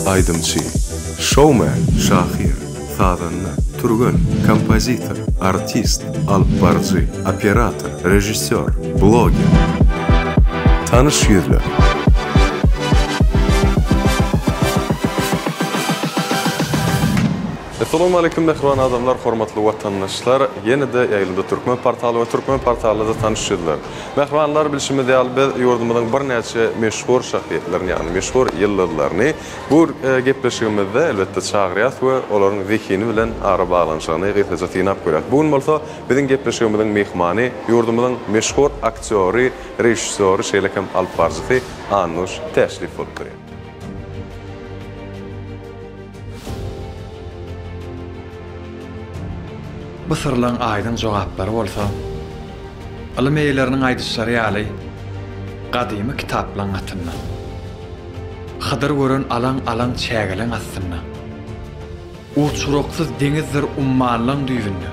Aýdymçy, şoumen, şahyr, sazanda, türgen, kompozitor, artist, alypbaryjy, operator, režissýor, bloger. Tanyş ýüzler. Assalamualeýkum mähriban adamlar, hormatly watandaşlar! Ýene-de ýaýlymda Türkmen portaly we Türkmen portalynda-da tanyş ýüzler. Mähribanlar, bilşimiz ýaly biz ýurdumyzyň birnäçe meşhur şahsyýetlerini, ýagny meşhur ýyldyzlaryny bu gepleşigimizde elbetde çagyrýas we olaryň zehini bilen arabaglanyşygyny gysgaça synap görýäs. Bu gün bolsa biziň gepleşigimiziň myhmany ýurdumyzyň meşhur aktýory, režissýory, şeýle hem alypbaryjysy Annuş Täşliýew bolup durýar. Bu syrlaň aýdyň jogaplary bolsa, ylym eýeleriniň aýdyşlary ýaly, gadymy kitaplaň gatynda. Hydyr gören alaň-alaň çägeleň astynda. Uç-gyraksyz deňizdir ummanlaň düýbünde.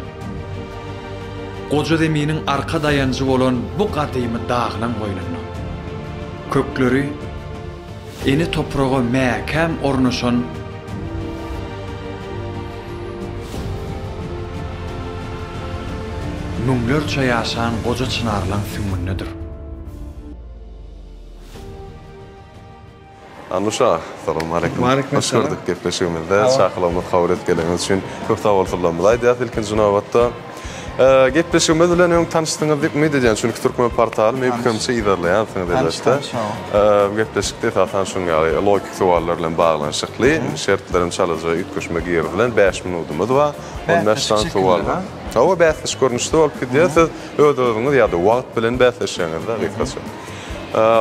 Goja zeminiň arka daýanjy bolan bu gadymy daglaň goýnunda. Kökleri. Ene topraga mäkäm ornaşan müňlerçe ýaşan goja çynarlaň süňňündedir. Annuş aga, salam aleýkum. Hoş gördük gepleşigimizde. Çakylygymyzy kabul edip geleniňiz üçin köp sag bolsunlarymyzy aýdýarys ilkinji nobatda. Gepleşigimiz bilen öň tanyşdyňyz diýip umyt edýän, çünki Türkmen portaly meň pikirimçe yzarlaýansyňyz elbetde. Bu gepleşikde esasan şunuň ýaly logiki sowallar bilen baglanyşykly, şertlerem çalaja üýtgeşme girizilen, bäş minudymyz bar, 15 sany sowal bar. Hawa, bäsleşik görnüşde bolup gidýär, siz öz-özüňiz ýa-da wagt bilen bäsleşýäňiz-de gysgaça.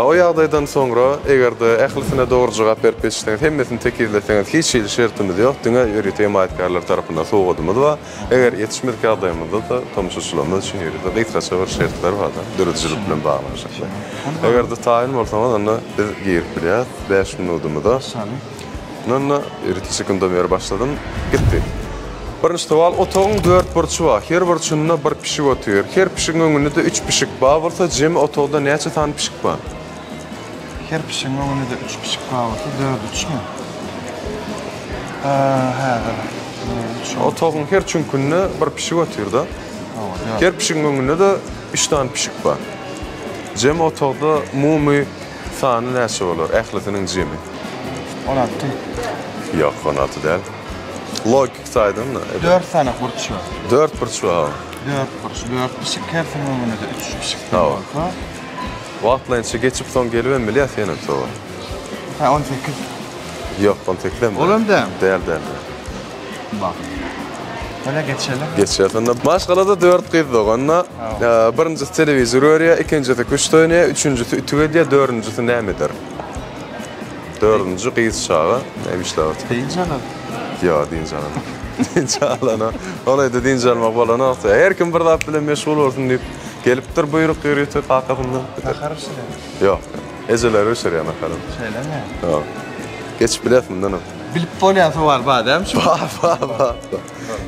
O ýagdaýdan soňra, eger-de ählisine dogry jogap berip ýetişseňiz, hemmesini tekizleseňiz, hiç hili şertimiz ýok, diňe ýörite hemaýatkärler tarapyndan sowgadymyz bar. Eger ýetişmedik ýagdaýymyzda-da tomaşaçylarymyz üçin ýörite gysgaça bir şertler bar-da, döredijilik bilen baglanyşykly. Eger-de taýyn bolsaňyz, onda biz girip bilýäris bäş minudymyza. Onda ýörite sekundomer başladym. Gitdi. Birinji sowal, Otagyň dört burçy bar. Her burçunda bir pişik otyr. Her pişigiň öňünde-de üç pişik bar bolsa, jemi otagda näçe sany pişik bar? Her pişigiň öňünde-de üç pişik bar bolsa, dört üçmi? Häzir. Otagyň her çüňkünde bir pişik otyr-da. Her pişigiň öňünde-de üç sany pişik bar. Jemi otagda umumy sany näçe bolar? Ählisiniň jemi. 16. Ýok, 16 däl. Logik taýdan-da. Dört sany burç bar. Dört burç bar, hawa. Dört burç, dört pişik, hersiniň öňünde-de üç pişik bolsa. Wagtlaýynça geçip soň gelibem bilýäs ýene sowal. Hä, 18. Ýok, 18 hem däl. Olam däl. Däl, däl, däl. Bak. Bolýa geçeli. Geçýäs onda. Maşgalada dört gyz doganda, birinjisi telewizor görýär, ikinjisi küşt oýnaýar, üçünjisi ütük edýär, dördünjisi näme eder? Dördünji gyz çaga näme işläp otyr? Dynç alar. Ýok, dynç alanok. Dynç alanok. Ol öýde dynç almak bolanok. Her kim bir zat bilen meşgul bolsun diýip gelipdir buýruk ýörite kakasyndan. Nahar bişirýär. Ýok. Ejeleri bişirýär nahary. Şeýlemi? Ýok. Geçip bilýäs mundanam. Bilip bolýan sowal bar dälmi şu? Bar, bar, bar.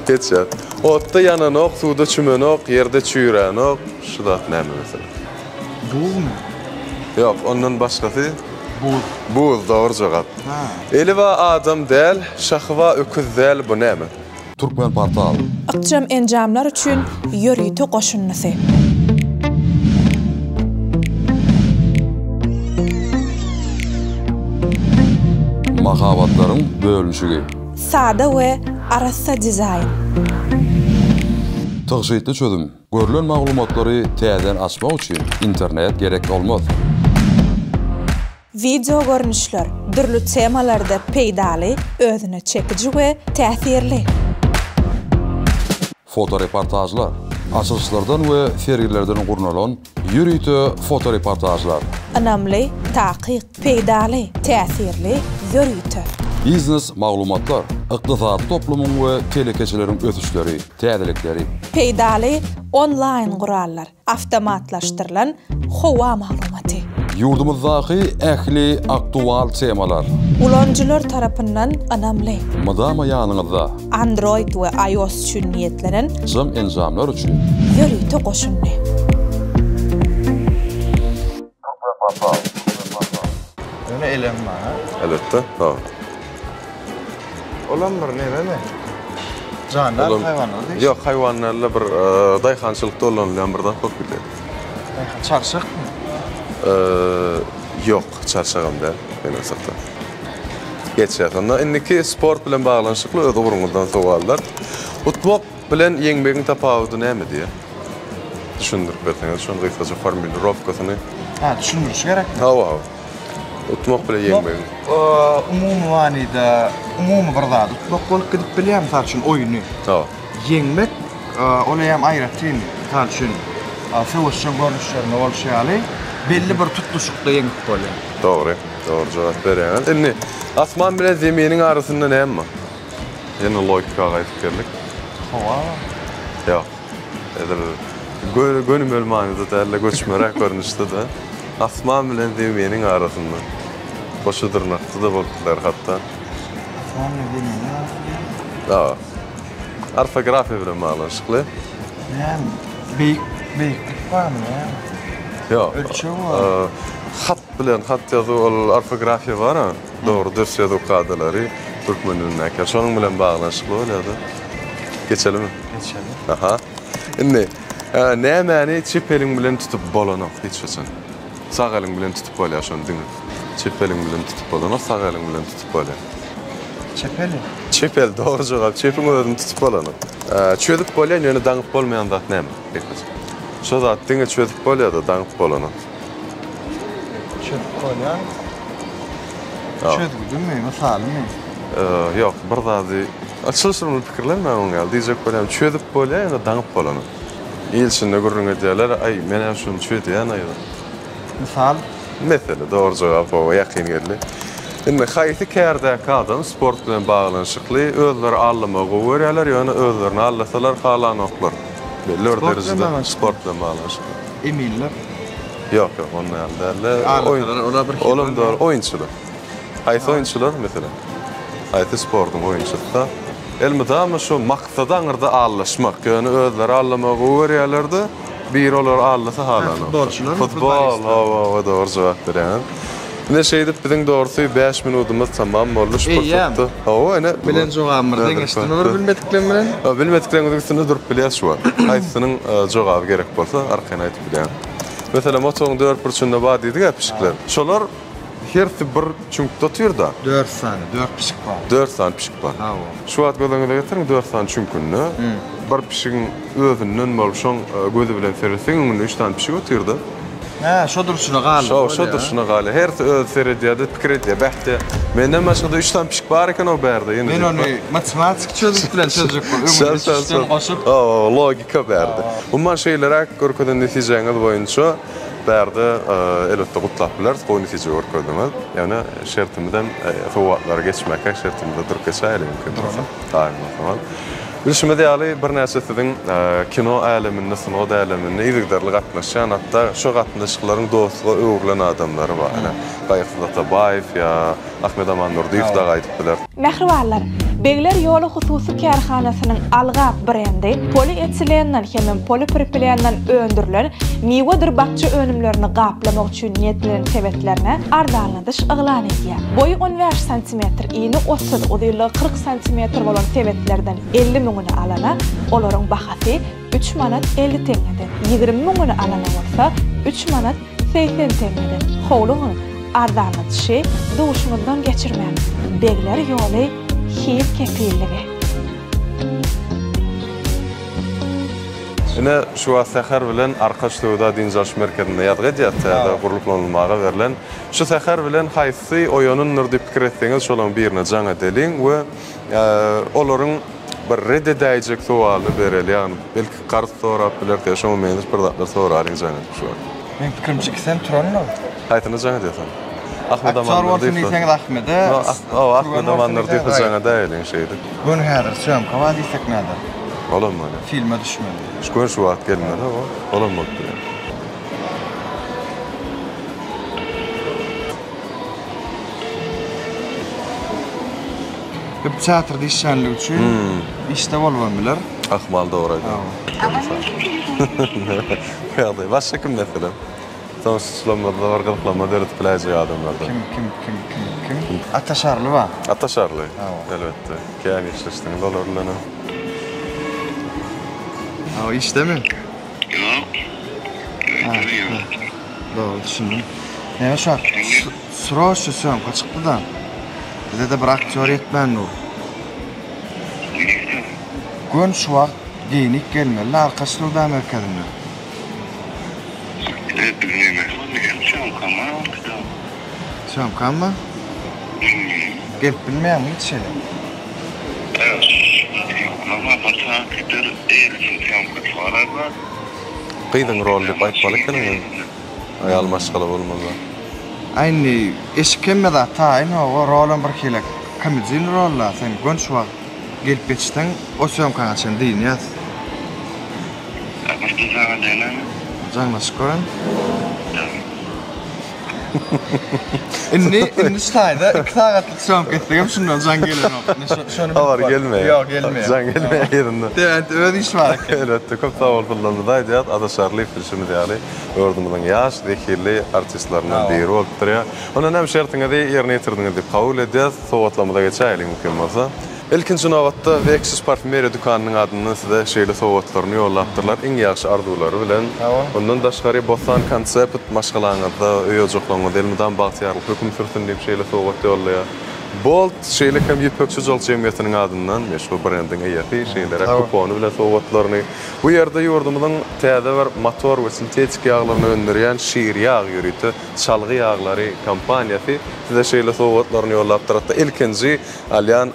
Geçýär. Otda ýananok, suwda çümenok, ýerde çüýränok. Şu zat näme meselem? Buzmy? Ýok, ondan başgasy. Buz. Buz, dogry jogap. Eli bar adam däl, şahy bar öküz däl, bu näme? Turkmenportal. Ykjam enjamlar üçin ýörite goşundysy. Mahabatlaryň bölünişigi. Sada we arassa dizaýn. Tygşytly çözüm. Görlen maglumatlary täzeden açmak üçin internet gerek bolmaz. Wideo görnüşler, dürli temalarda peýdaly, özüne çekiji we täsirli. Fotoreportažlar, açylyşlardan we sergilerden gurnalan ýörite fotoreportažlar. Ynamly, takyk, peýdaly, täsirli, ýörite. Biznes maglumatlar, ykdysady toplumyň we telekeçileriň ösüşleri, täzelikleri. Peýdaly onlaýn gurallar. Awtomatlaşdyrylan howa maglumaty. Ýurdumyzdaky ähli aktual temalar. Ulanyjylar tarapyndan ynamly. Mydama ýanyňyzda. Android we iOS üçin niýetlenen. Jam enjamlar üçin. Ýörite goşundy. Ýöne elem bar. Elbetde, hawa. Olam bir nememi? Jandar haýwanlar diýip. Ýok, haýwan däl-de bir daýhançylykda ullanylýan bir zat bolup gidýär. Daýhan çarşakmy? Ýok, çarşagam däl, gynansakda. Geçýäs onda. Indiki sport bilen baglanyşykly öz ugruňyzdan sowallar. Utmak bilen ýeňmegiň tapawudy näme diýýär? Düşündirip berseňiz şony gysgaça formulirowkasyny. Hä, düşündirişi gerekmi? Hawa, hawa. Utmak bilen ýeňmegiň. Umumy manyda umumy bir zady utmak bolup gidip bilýär, mysal üçin oýny. Hawa. Ýeňmek ol eýýäm aýratyn, mysal üçin söweşjeň görnüşlerinde bolşy ýaly belli bir tutluşykda ýeňip bolýar. Dogry, dogry jogap berýäňiz. Indi asman bilen zeminiň arasynda näme bar? Ýene logika gaýdyp geldik. Howa. Ýok. Edil gönümel manyda däl-de, göçmeräk görnüşde-de. Asman bilen zeminiň arasynda. Goşa dyrnakda-da bolup biler hatda. Asman bilen zeminiň arasynda? Hawa. Orfografiýa bilen baglanyşykly. Näme? Beýik, beýiklik barmy näme? Ýok. Ölçeg bar. Hat bilen hat ýazuw ol orfografiýa bar-a. Dogry dürs ýazuw kadalary türkmen dilindäki. Şonuň bilen baglanyşykly bolýar-da. Geçelimi? Geçeli. Aha. Indi nämäni çep eliň bilen tutup bolanok hiç haçan? Sag eliň bilen tutup bolýar şony diňe. Çep eliň bilen tutup bolanok, sag eliň bilen tutup bolýar. Çep eli. Çep el, dogry jogap. Çepiň özüni tutup bolanok. Çözüp bolýan, ýöne daňyp bolmaýan zat näme? Gysgaça. Şo zat diňe çözüp bolýar-da, daňyp bolanok. Çözüp bolýan. Çözgüdimi, mysalymy? Ýok, bir zady çylşyrymly pikirlenmäň oň ýaly. Diýjek bolýanym, çözüp bolýar, ýöne daňyp bolanok. Il içinde gürrüň edýärler, aý, men-ä şuny çözýän-aý. Mysal? Mesele, dogry jogap, hawa, ýakyn geldi. Indi haýsy kärdäki adam sport bilen baglanyşykly, özleri aldamagy gowy görýärler, ýöne özlerini aldasalar halanoklar. Belli bir derejede sport bilen baglanyşykly. Eminler. Ýok, ýok, onda ýaly däl-de. Olam dogry, oýunçylar. Haýsy oýunçylar, meselem? Haýsy sportuň oýunçysy-da? Elmydama şu maksady aňyrda aldaşmak. Ýöne özleri aldamagy gowy görýärler-de, biri olary aldasa halanoklar. Futbolçylarmy? Futbol, hawa, hawa, dogry jogap berýäňiz. Ine şeýdip biziň dogrusy bäş minudymyz tamam boldy şu pursatda. Eýýäm. Hawa, ine. Bilen jogabymyz deňeşdirme bir bilmediklerim bilen. Hawa, bilmedikleriňiziň üstünde durup bilýäs şu wagt. Haýsysynyň jogaby gerek bolsa, arkaýyn aýdyp bilýäň. Meselem, otagyň dört burçunda bar diýdik-ä pişikler. Şolar Hersi bir çüňkde otyr-da. Dört sany, dört pişik bar. Dört sany pişik bar. Hawa. Şu wagt göz öňüňize getiriň, dört sany çüňkünde bir pişigiň özünden bolup, şoň gözi bilen seretseň, öňünde üç sany pişik otyr-da. Hä, şo durşuna galdy. Şo, şo durşuna galýar. Hersi özi seredýär-de, pikir edýär, Bäh diýýär, menden başga-da üç sany pişik bar eken-ow bärde ýene Men diýip. ony matematik çözgüt bilen çözjek bolup, öňünde üç üçden goşup. Hawa, logika bärde. Umuman, şeýleräk görkezen netijäňiz boýunça Bärde elbetde gutlap bileris, gowy netije görkezdiňiz. Ýöne şertimizem sowgatlary geçmekkä şertimizde durup geçäýeli mümkin bolsa. Taýyn bolsaňyz. Bilşimiz ýaly birnäçe siziň kino äleminde, sungat äleminde yzygiderli gatnaşýan, hatda şo gatnaşyklaryň dostluga öwrülen adamlary bar. Ine, Gaýgysyz Atabaýew ýa Ahmet Amandurdyýew dagy aýdyp bileris. Mähribanlar! Begler ýoly hususy kärhanasynyň Algap brendi polietilenden hemem polipropilenden öndürilen miwedir bakja önümlerini gaplamak üçin niýetlenen sebetlerine arzanladyş yglan edýär. Boýy on bäş santimetr, ini otuz, uzynlygy 40 santimetr bolan sebetlerden 50 müňüni alana olaryň bahasy üç manat 50 teňňeden, 20 müňüni alana bolsa üç manat 80 teňňeden. Howlugyň! Arzanladyşy duşuňyzdan geçirmäň! Begler ýoly hil kepilligi. Ine, şu wagt säher bilen Arkaç söwda dynç alyş merkezinde ýazgy edýäs, täze gurlup ulanylmaga berlen. Şu säher bilen haýsy oýanyndyr diýip pikir etseňiz, şolaryň birine jaň edeliň we olaryň bir ret edäýjek sowalyny bereli, ýagny belki karz sorap bileris ýa şoňa meňzeş bir zatlar soralyň jaň edip şu wagt. Meň pikirimçe ikisem turandyr. Haýsyna jaň edýärsiň? Ahmet Aktýor bolsun Amandurdyýew. diýseňiz Ahmede, Hawa, türgen Ahmet bolsun Amandurdyýewe diýseňiz jaň edäýeliň şeýdip. Göni häzir sýomka bar diýsek näder? Olam bolýar. Filme düşmeli. Şu göni şu wagt gelmeli, hawa. Olam bolup biler. Köp teatrda işlänligi üçin işde bolubam biler. Ahmal dogry aýdýaň. Ýagdaý başga kim meselem? Tomaşaçylarymyzda bir gyzyklanma döredip biläýjek adamlardan. Kim, kim, kim, kim, kim? Ata Şarly bar. Ata Şarly. Elbetde. Kän işleşdiňiz olar bilenem. Hawa, işdemi? Ýok. Öýde ýok. Dogry, düşündim. Näme şu wagt sroçny sýomka çykdy-da. Bize-de bir aktýor ýetmän dur. Nirde? Gön şu wagt geýnik gelmeli Arkaç söwda merkezinde. Sýomkamy? Gelip bilmeýäňmi hiç ýere? Gyzyň roly diýip aýtmaly ekeniň. Aýal maşgala bolmaly. A indi eşik hemme zat taýyn hawa rolam bir hili komedin rolla sen gön şu wagt gelip ýetişseň o sýomkaňa çenli dynýas. Jaňlaşyp gören. Indi indi şu taýda 2 sagatlyk sýomka etsegem şundan jaň gelenok. Indi şony Habar gelmeýär. Ýok, gelmeýär. Jaň gelmeýär ýerinde. Sebäbi öz işi bar eken. Elbetde, köp sag bolsunlarymyzy aýdýas. Ada Şarlyýew bilşimiz ýaly, ýurdumyzyň ýaş, zehinli artistlerinden biri bolup durýar. Ondan hem şertiňizi ýerine ýetirdiňiz diýip kabul edýäs. Sowgatlarymyza geçäýeliň mümkin bolsa. Ilkinji nobatda Vexus parfýumeriýa dükanynyň adyndan size şeýle sowgatlaryny ýollapdyrlar, iň ýagşy arzuwlary bilen. Mundan daşgary Bossan Concept maşgalaňyzda, öý-ojaklaryňyzda elmydam bagtyýarlyk höküm sürsün diýip şeýle sowgat ýollaýar. Bolt, şeýle hem Ýüpekçi Jol jemgyýetiniň adyndan meşhur brendiň eýesi şeýleräk kupony bilen sowgatlaryny. Bu ýerde ýurdumyzyň täze bir motor we sintetik ýaglaryny öndürýän Şir ýag ýörite çalgy ýaglary kompaniýasy size şeýle sowgatlaryny ýollapdyr. Hatda ilkinji Alýan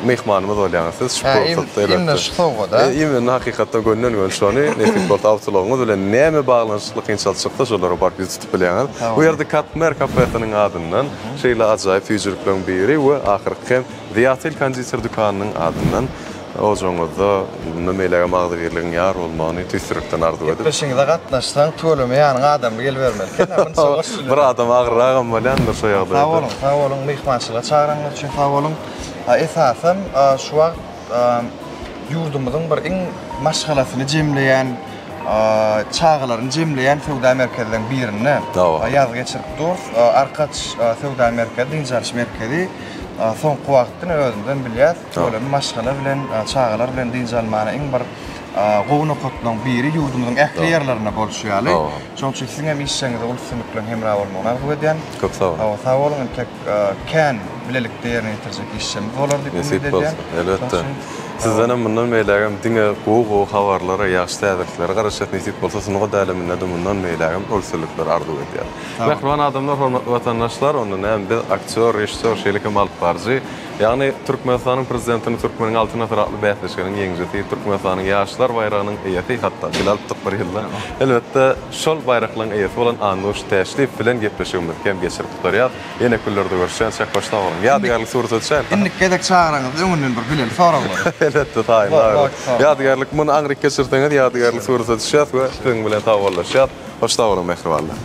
myhmanymyz bolýaňyz siz şu pursatda elbetde. Imенно şu sowgada. Imенно hakykatdan gönden gön şony nesip bolsa awtoulagyňyz bilen näme baglanyşykly kynçylyk çyksa şolara baryp ýüz tutup bilýäňiz. Bu ýerde Katmer kafesiniň adyndan şeýle ajaýyp süýjülikleriň biri we ahyrky hem Zyýatyl konditer dükanynyň adyndan ojagyňyzda mundan beýlägem agzybirligiň ýar bolmagyny tüýs ýürekden arzuw edip. Gepleşigiňize gatnaşsaň tüweleme ýanyňa adamly gelibermeli eken-ä munça goş bilen. Bir adam agyrragam bolýandyr şo ýagdaýda. Sag boluň, sag boluň myhmançylyga çagyranyňyz üçin sag boluň. Esasam şu wagt ýurdumyzyň bir iň maşgalasyny jemleýän, çagalaryny jemleýän söwda merkezleriň birinde ýaz geçirip durus. Arkaç söwda merkezi, dynç alyş merkezi soňky wagt diňe özümizem bilýäs, Tüweleme maşgala bilen, çagalar bilen dynç almana iň bir gowy nokatlaryň biri ýurdumyzyň ähli ýerlerinde bolşy ýaly. Şonuň üçin siziň hem işjeňize uly üstünlikleriň hemra bolmagyny arzuw edýän. Köp sag boluň. Hawa, sag boluň. Entek kän bilelikde ýerine ýetirjek işlerimiz bolar diýip umyt edýän. Nesip bolsa, elbetde. Sizdenem mundan beýlägem diňe gowy-gowy habarlara, ýagşy täzeliklere garaşýas. Nesip bolsa sungat äleminde-de mundan beýlägem uly üstünlikleri arzuw edýäs. Mähriban adamlar, hormatly watandaşlar, onda näme biz aktýor, režissýor, şeýle hem alypbaryjy Ýagny, Türkmenistanyň Prezidentiniň Türkmeniň Altyn asyry atly bäsleşiginiň ýeňijisi, Türkmenistanyň Ýaşlar baýragynyň eýesi, hatda bile alypdyk bir ýylda. Elbetde, şol baýraklaryň eýesi bolan Annuş Täşliýew bilen gepleşigimizi hem geçirip gutarýas. Ýene günlerde görüşýänçäk hoş sag boluň. Ýadygärlik surata düşäýeli. Indiki gezek çagyraňyzda öňünden bir bileli soraglary. Elbetde, taýyn. Ýadygärlik, muny aňryk geçirseňiz ýadygärlik surata düşýäs we siziň bilen sagbollaşýas. Hoş sag boluň mähribanlar.